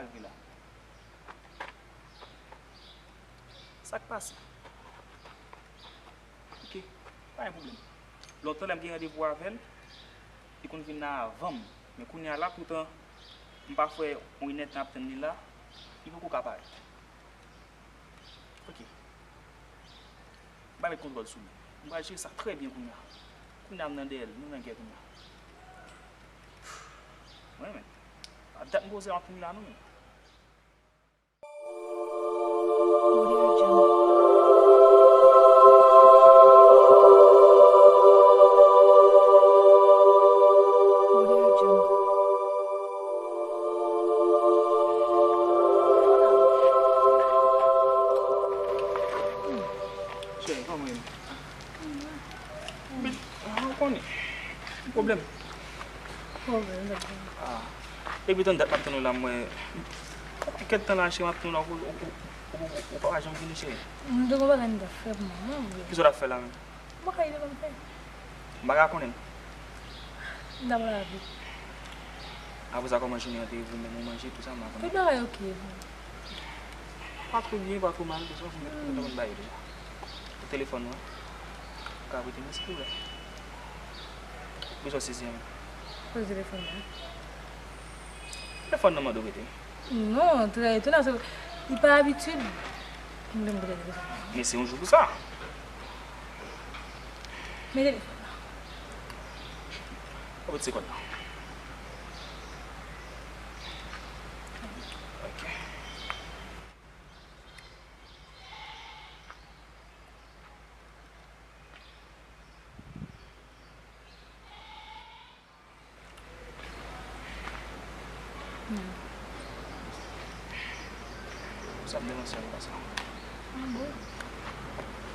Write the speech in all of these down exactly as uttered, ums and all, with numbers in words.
Sa k rive la? Sa k pase? Ok, pa gen pwoblèm. Lontan lè m gen randevou avè l, li konn vin la avan m. Men kounye a la, poutan, m pa fè yon inèdtan ap tann li la, li poko ka parèt. Ok. M pral met kontwòl sou li. M pral jere sa trè byen kounye a. Kounye a m nan dèyè l, nou nan gè kounye a. Mwen menm. A dat m poze ap tann li la non menm. Cheri, kòman w ye? Ou konnen. Pwoblèm. Pwoblèm, pwoblèm. Ah. Depi tann dat m ap tann ou la, mwen. Kèk tan la, cheri, m ap tann ou la, ou, ou, ou, ou, ou pa janm vini, cheri. M te gon bagay m t ap fè pou mwen, non, bro. Kisa w t ap fè la menm? M pa ka ede kòm fè. M pa ka konnen. M t ap lavé. Apre sa, kòman jounen an te ye pou ou menm? Ou manje, tout sa, m pa konnen. Tout bagay ok, bro. Pa twò byen, pa twò mal, tout sa, pou mwen, pou mwen bay yo deja. Pou telefòn ou an. Ou ka prete mwen, silvouplè. Bezwen sezi an. Kote telefòn nan? Telefòn nan mande w prete. Non, trè etone, se, li pa abitid. M te prete telefòn nan. Men se yon jou pou sa. Men telefòn nan. Ou prete se kòd la. Ok. Sa m te panse a konsa. Ah bon?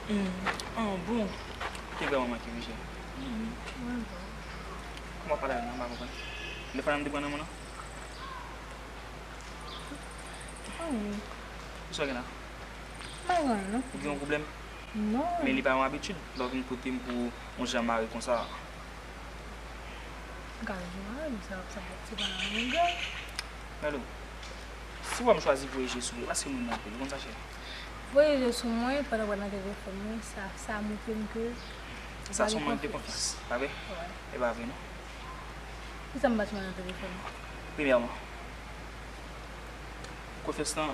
Hmm, ah bon. Te vrèman manke, mesye. Hmm, mwen tou. Kòman w ap pale avè m nan, m pa konprann. Telefòn nan m te pran nan men w nan? Anyen. Kisa w gen la? M pa gen anyen non. Ou gen yon pwoblèm? Non. Men li pa yon abitid, lè w vin kote m pou yon jan mare konsa. M ka jwe mare, men sa, sa, se pa nan anyen grav. Gade w. Si w wè m chwazi voye je sou ou, paske moun nan anpil, ou konn sa, cheri. Voye je sou mwen pandan w pral nan telefòn mwen, sa, sa montre m ke ou pa gen konfyans. Sa se yon mank de konfyans, pa vre? Wi. E pa vre, non? Poukisa m pa janm al nan telefòn ou? Premyèman, konfyans lan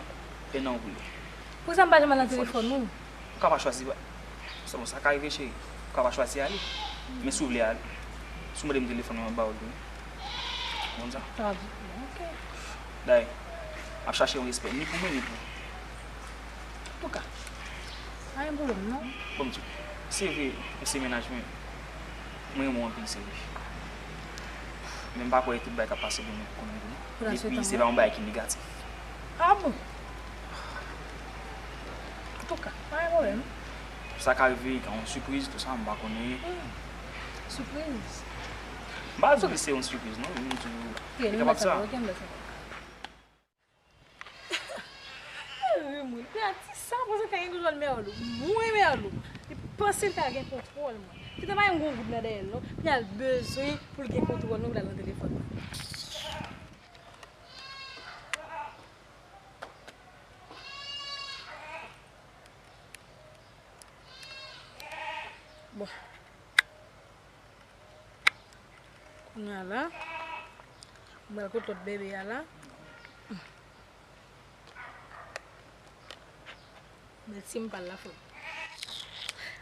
e nan ou li ye. Poukisa m pa janm al nan telefòn ou? Ou ka pa chwazi, sa, bon, sa ka rive, cheri. Ou ka pa chwazi ale. Men si w vle ale, si w mande m telefòn mwen, m ba w l tou. Ou konn sa? Sa di, bon, ok. Dayè, m ap chache yon respè, ni pou mwen, ni pou ou. Antouka, pa gen pwoblèm, non. Bon, m di w, se vre, ou se mennaj mwen. Mwen renmen w anpil, se vre. Men m pa kwè tout bagay k ap pase pou nou pou konnen tou, non. Epi, se pa yon bagay ki negatif. Ah bon? Antouka, pa gen pwoblèm. Sa ka rive, ka yon sipriz, tout sa, m pa konnen. Hmm. Sipriz? M pa di se yon sipriz, non, men m di w, li kapab sa. Ok, m dakò, ok, m dakò. Wi, moun. Pè a ti sa, panse l ka gen kontwòl Mèlou. Mwen, Mèlou. Li panse l ka gen kontwòl mwen. Li te pa yon gwo goud nan dèyè l, non. Li al bezwen pou l gen kontwòl mwen, pou l al nan telefòn mwen. Bon. Kounye a la, m pral kot lòt bebe a la. Mèsi, m pral la, frè.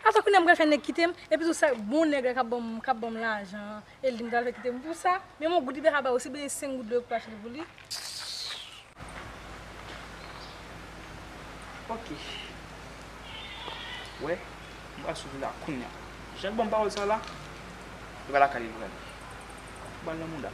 Atò, kounye a m pral fè nèg kite m, epi tou sa, bon nèg la k ap ban m, k ap ban m lajan, e li m pral fè kite m pou sa. Men yon goud li pa ka ba w, si bezwen senk goud, li pa achte pou li. Ok. Wè, m pral swiv li la kounye a. Jan l ban m pawòl sa la, e pa lakay li l prale. Ba l nan mouda.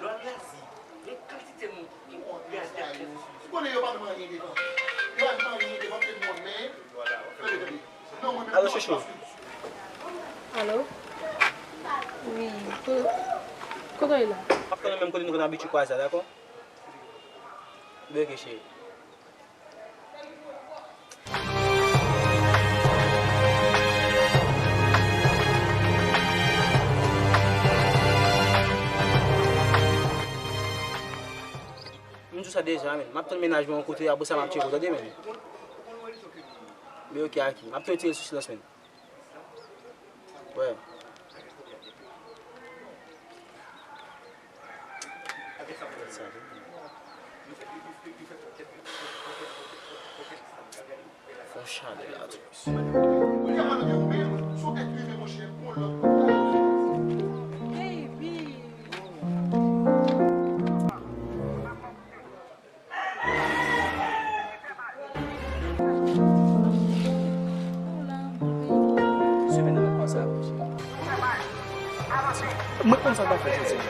Lò a gazi, gen kantite moun ki konn gazi ak kèk. Ou konnen yo pa t anyen devan. Yo pa t anyen devan, se moun, men. Tande, tande. Non, mwen menm. Alo, chouchou. Alo? Wi, pou, Kote w ye la? M ap tann ou menm kote nou konn abitye kwaze a, dakò? Byen, ok, cheri. M di w sa deja, men. M ap tann mennaj mwen yon kote, apre sa m ap tcheke w, tande, men. Byen, ok, Aki. M ap tann w tire l sou silans, men. Wè. Fò chalè la tou. Baby. Semèn nan konsa. Mwen konn sa m ap fè jodi a.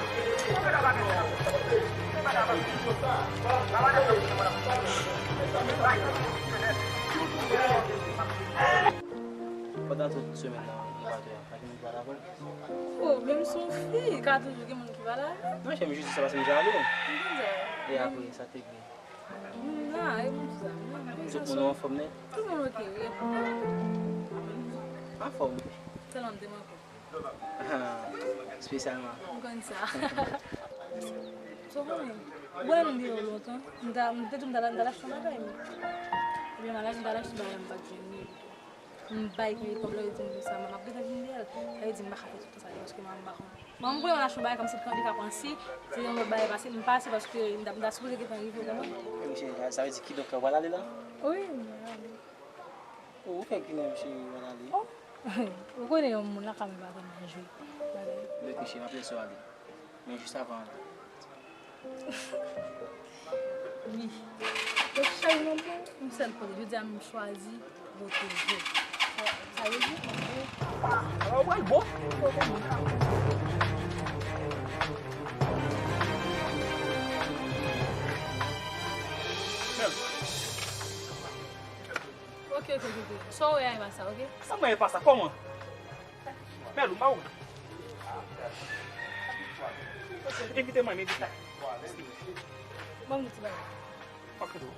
Pandan tout semèn nan, nou pa te, pa gen moun ki pale avè l. Oh, menm si w fi, ka toujou gen moun ki pale avè w. Non, chè, m jis di sa paske m jalou. M konn sa. E apre, sa te gen. M la, e pou sa. M la, men sa. Tout moun anfòm nèt? Tout moun ok, wi. Anfòm. Sèlman m te manke w. Ah, espesyalman. M konn sa. So konnen, mwen m deyò lontan. M ta, m te di m ta, m ta al achte yon bagay, men. Ebyen, m al achte, m ta al achte yon bagay, m pa t jwenn li. M bay kòb la, yo di m sa, m ap gentan vin dèyè l. Sa vle di m pa ka fè tout tan sa, paske m pa konn. Bon, m konnen m al achte yon bagay kòmsi li ka panse se yon lòt bagay pase, m pase paske m ta, m ta sipoze gentan rive, w konprann? Wi, cheri, sa vle di kidonk ou pral ale la? Wi, m pral ale. Oh, ou fè kilè, cheri, ou pral ale? Oh, ou konnen yon moun lakay mwen pa konn jwe bagay. Mèt, cheri, m ap lese w ale. Men jis avan. Wi. Donk, chay manman, yon sèl kote. Jodi a, m chwazi pwoteje. Sa vle di? Alò, w pral bon. Ok, ok, ok, ok. Sa w wè a, e pa sa, ok? Sa m wè, e pa sa. Kòman? Mèlou, m pa konprann. Envite mwen, envite. Ban m di ti bagay. Ok, do.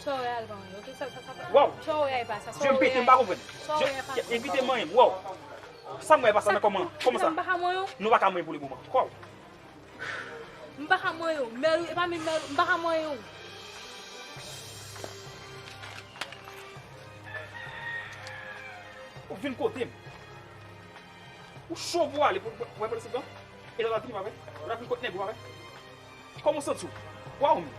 Sa w wè a, e pa mwen, ok? Sa, sa, sa, sa. Waw! Sa w wè a, e pa sa. Sa w wè a, e pa sa. Je m pete, m pa konprann. Sa w wè a, e pa sa. Envite mwen, waw! Sa m wè, e pa sa, men kòman? Kòman sa? M pa ka mwen yo. Nou pa ka mwen pou le moman. Waw! M pa ka mwen yo. Mèlou, e pa menm Mèlou, m pa ka mwen yo. Ou vin kote m. Ou cho pou ale, pou, pou, pou, pou, e lè w ap vini, pa vre? Lè w ap vin kot nèg ou, pa vre? Kòman w santi w? Waw, men.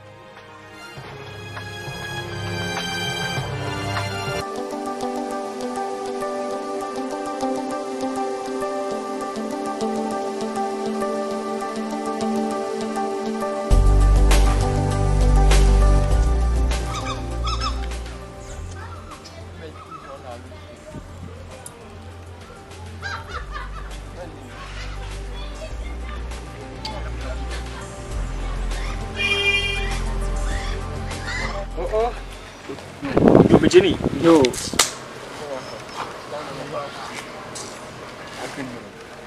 Oh, oh. Yo, Bedjeni. Yo.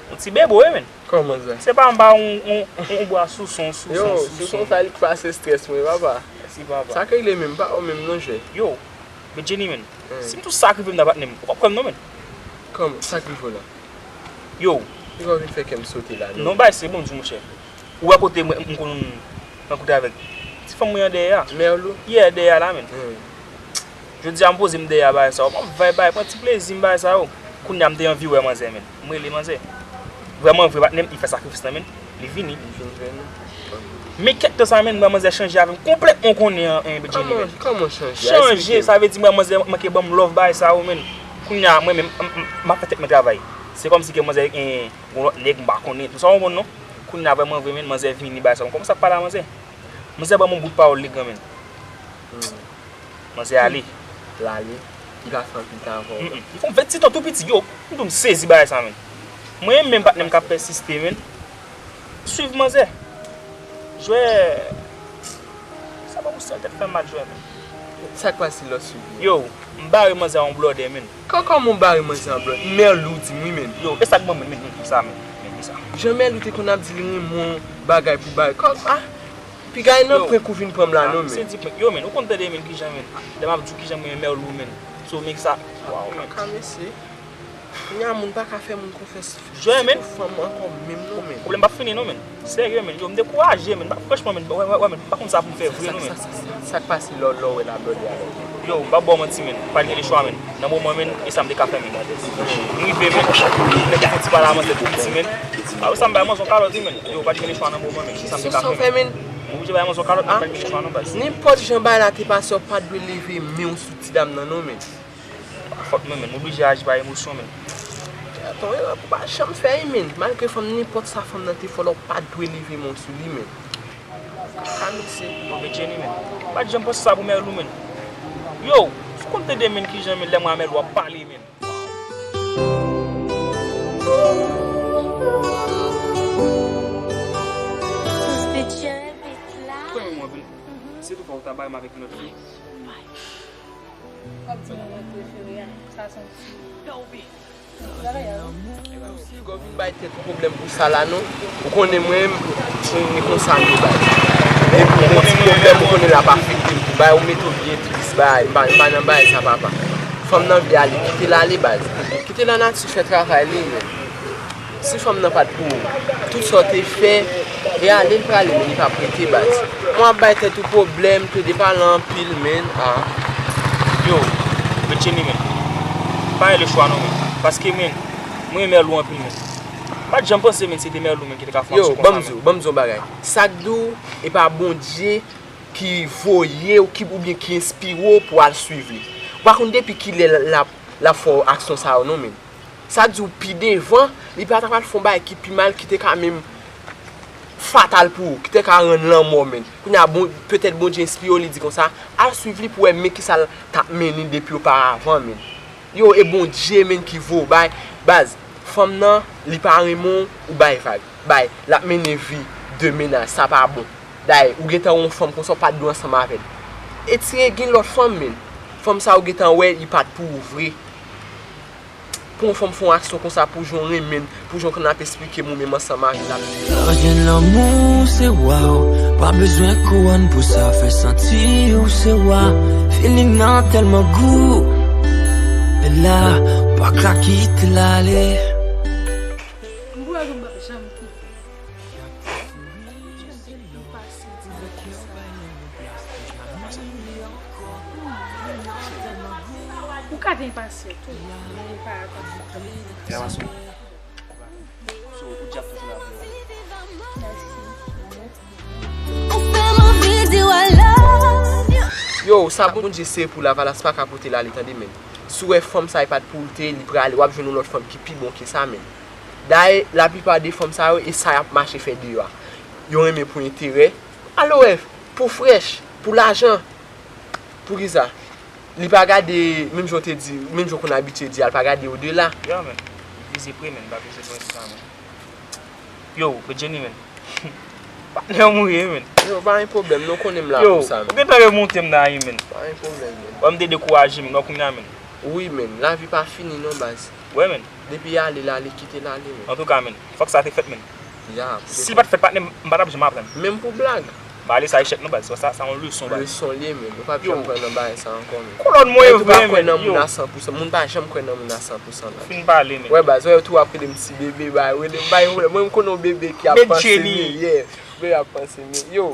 Yon ti bebe, wi, men. Kòman sa? Se pa anba yon, yon, yon bwa souson, souson, yo, souson. Souson sa, li k pase estrès mwen, papa. Mèsi, papa. Sa k regle menm, pa ou menm non, jwè. Yo, Bedjeni, men. Hmm. Si m tou sa k rive m nan patnè m, ou p ap kwè m non, men. Kòman? Sa k rive w la? Yo. Poukisa w vin fè kè m sote la, non? Non, bay, se bon, di monchè. Ou wè kote mwen, m konn rankontre avèk ti fanm mwen an dèyè a? Mèlou? Yeah, dèyè a la, men. Hmm. Jodi a, m poze m dèyè a, bagay sa yo. M ap vay, bay, pran ti plezi m, bagay sa yo. Kounye a, m te anvi wè manzè, men. M rele manzè. Vrèman vre, patnè m, li fè sakrifis lan, men. Li vini. Li vin jwenn ou. Men kèk tan sa, men, m wè manzè chanje avè m konplètman, w konnen an, en, Bedjeni, men. Kòman, kòman chanje? Chanje, sa vle di m wè manzè manke ban m love, bagay sa yo, men. Kounye a, mwen menm, m, m, m ap fè tèt mwen travay. Se kòmsi ke manzè, en, gon lòt nèg m pa konnen. Sa w konprann, non? Kounye a, vrèman vre, men, manzè vini, bagay sa yo. M kòmanse ap pale a manzè. Manzè ban m yon bout pawòl, li granmen. Hmm. Manzè ale. L ale. Li pa fè anpil tan avè w. Mm, mm. Li fè m vennsis an tou piti, yo. M tou m sezi bagay sa, men. Mwen menm patnè m k ap pèsiste, men. Swiv manzè. Jwè. Sa ban m yon sèl tèt fè m mal, jwè, men. Sa k pase lè w swiv li? Yo, m bare manzè a yon blòdè, men. Kòman w bare manzè a yon blòdè? Mèlou di m wi, men. Yo, e sa k ban mwen, men, men, men, sa, men. Men, Jan Mèlou te konn ap di li renmen yon bagay pou bagay. Kòm, ah, piga nan prank ou vin pran m la non, men. Se di prank. Yo, men, ou konn tande, men, kijan, men. Lè m ap di w kijan mwen renmen Mèlou, men. So, men sa. Waw, men. Ka mesye. Kounye a moun pa ka fè moun konfyans. Jwè, men. Fanm ankò menm non, men. Pwoblèm p ap fini non, men. Serye, men. Yo, m dekouraje, men. Franchman, men. Wè, wè, wè, men. M pa konn sa pou m fè vre non, men. Sa k pase lò, lò wè la blòdè a lò? Yo, m p ap ba w manti, men. Pa t gen lechwa, men. Nan moman, men, e sa m te ka fè, men. M rive, men. M te fè ti pale a manzè pou piti, men. Apre sa, m bay manzè yon kalòt, wi, men. Yo, pa t gen lechwa nan moman, men. E sa m te ka fè, men. M oblije bay manzè yon kalòt, men pa t gen lechwa non, baz. Nenpòt jan bagay la te pase, w pa t dwe leve men w sou ti dam nan non, men. Pa fòt mwen, men. M oblije aji pa emosyon, men. Atò, erè pou pa janm fè, men. Malgre fanm nenpòt sa fanm nan te fè w la, w pa t dwe leve men w sou li, men. Ka mikse. Yo, men Jenny, men. Pa t janm panse sa pou Mèlou, men. Yo, si w konn tande, men, kijan, men, lè mwen a Mèlou ap pale, men. Premye mwen vin. Se tou fò ou ta bay m avèk yon lòt fi. W ap di mwen mwen prefere a. Sa se yon ti, yon ti bagay a, wi. Piga w vin bay tèt ou pwoblèm pou sa la non. Ou konnen mwen, m, se konsa m ye bay. Depi yon ti pwoblèm ou konnen l ap afekte m tou. Bay ou mete w byen tris, bay, m pa, m pa nan bay sa papa. Fanm nan vle ale, kite l ale baz. Kite lanati fè travay li, men. Si fanm nan pa t pou ou, tout sa w te fè, e ale l prale, men li p ap rete baz. Mwen ap bay tèt ou pwoblèm, plede pale anpil, men, ah. Yo, Bredjeni, men. Pa gen lechwa non, men. Paske, men, mwen renmen Mèlou anpil, men. Pa t janm panse, men, se te Mèlou, men, ki te ka fè yon aksyon konsa, men. Yo, ban m di w, ban m di w yon bagay. Sa k di w, e pa Bondye ki voye w, ki, oubyen ki enspire w pou w al swiv li. Ou pa konn depi kilè l ap, l ap fè w aksyon sa yo, non, men. Sa di w pi devan, li pa ta pral fè yon bagay ki pi mal, ki te ka menm fatal pou ou, ki te ka rann lanmò, men. Kounye a, bon, petèt Bondye enspire w, li di konsa, al swiv li pou w wè men kisa l t ap mennen depi oparavan, men. Yo, e Bondye, men, ki voye w bay. Baz, fanm nan, li pa renmen w, ou bay vag. Bay, l ap mennen vi de mennaj, sa pa bon. Dayè, ou gentan wè yon fanm konsa, ou pa t dwe ansanm avè l. Etire gen lòt fanm, men. Fanm sa ou gentan wè, li pa t pou ou vre. Pou yon fanm fè yon aksyon konsa, pou jan w renmen l, pou jan w konn ap esplike m ou menm ansanm avè l ap. Lè w jwenn lanmou, se wa w. Pa bezwen kouwòn pou sa, fè santi w se wa. Feeling nan tèlman gou. E la, ou pa ka kite l ale. M bwè m p ap janm kite. Ou pase di bagay sa. Ou ka gen pasyans tou, men pa ap ap. So, ou di ap toujou la pou mwen. Mèsi. Ou fè m anvi di w I love you. Yo, sa Bondye sere pou Lavalas pa ka pote l ale, tande, men. Si w wè fanm sa e pa t pou ou l te ye, li prale, w ap jwenn yon lòt fanm ki pi bon ke sa, men. Dayè, laplipa de fanm sa yo, e sa y ap mache fè deyò a. Yo renmen pou enterè. Alò, wè, pou frèch, pou lajan. Poukisa? Li pa gade, menm jan w te di, menm jan w konn abitye di a, l pa gade odela. Ya, men. Vize pre, men. Li pa vize lwen, se sa, men. Yo, Bredjeni, men. Patnè m ou ye, men. Yo, pa gen pwoblèm, non, konnen m la pou sa, men. Yo, ou gentan remonte m nan ri, men. Pa gen pwoblèm, men. Wè m te dekouraje, men, wè kounye a, men. Wi, men, lavi pa fini, non, baz. Wè, men. Depi ale, l ale, kite l ale, men. Antouka, men, fòk sa te fèt, men. Ya, si l pa t fèt, patnè m, m pa t ap janm aprann. Menm pou blag. M pa ale sa echèk non, baz. Sa, sa yon leson, baz. Leson li ye, men. Ou p ap janm kwè nan bagay sa ankò, men. Kolòn mwen ye vre, men. Ou pa kwè nan moun a san pou san. Moun pa janm kwè nan moun a san pou san, baz. Fin pale, men. Wè, baz, wè, tou ap rele m ti bebe, bay, rele m, bay, mwen, m konnen yon bebe ki ap panse mye, yeah. Bebe ap panse mye. Yo.